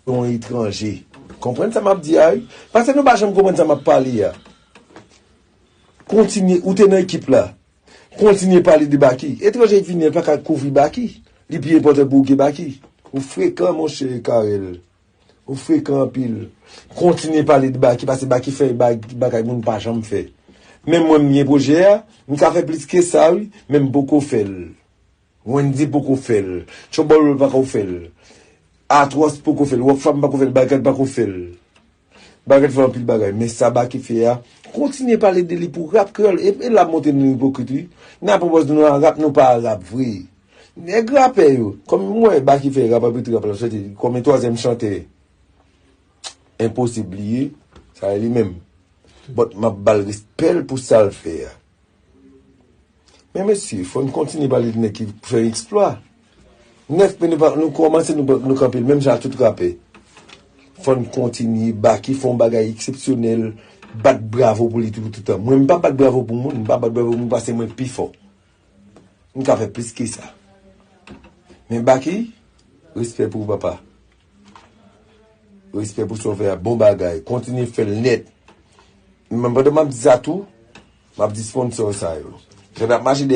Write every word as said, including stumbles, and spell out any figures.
yon etranje. Konprann sa m ap di a, wi. Paske nou pa janm konprann sa m ap pale a. Kontinye, ou te nan ekip la. Kontinye pale de Baky. Etranje vini, l pa ka kouvri Baky. Li pi enpòtan pou ou ke Baky. Ou frekan, monchè Carel. Ou frekan anpil. Kontinye pale de Baky, paske Baky fè ba-, bagay moun pa janm fè. Men mwen, m gen pwojè a, m ka fè plis ke sa, wi, men m poko fè l. Wendy poko fè l. Tchobolo pako fè l. Atwòs poko fè l. Rockfam pako fè l. Baky pako fè l. Baky fè anpil bagay. Men sa Baky fè a, kontinye pale de li pou rap kreyòl. E, e la montre nou ipokrit, wi. N ap pran pòz nou nan rap, nou pa rap vre. Nèg rapè yo. Kòm mwen, Baky fè rap, apre tout rap la, soti kòm twazyèm chantè. Enposib li ye. Sa e li menm. But m ap ba l respè l pou sa l fè a. Men mesye, fò n kontinye pale de nèg ki fè eksplwa. Nèf men nou pa, nou kòmanse, nou, nou kanpe l, menm jan ak tout rapè. Fò n kontinye, Baky fè yon bagay eksepsyonèl, bat bravo pou li tou, tout tan. Mwen, m pa bat bravo pou moun, m pa bat bravo pou moun paske mwen pi fò. M ka fè plis ke sa. Men Baky, respè pou ou, papa. Respè pou sa w fè a, bon bagay. Kontinye fè l nèt. Men pandan m ap di sa tou, m ap di sponsò sa yo. Jan n ap mache dèyè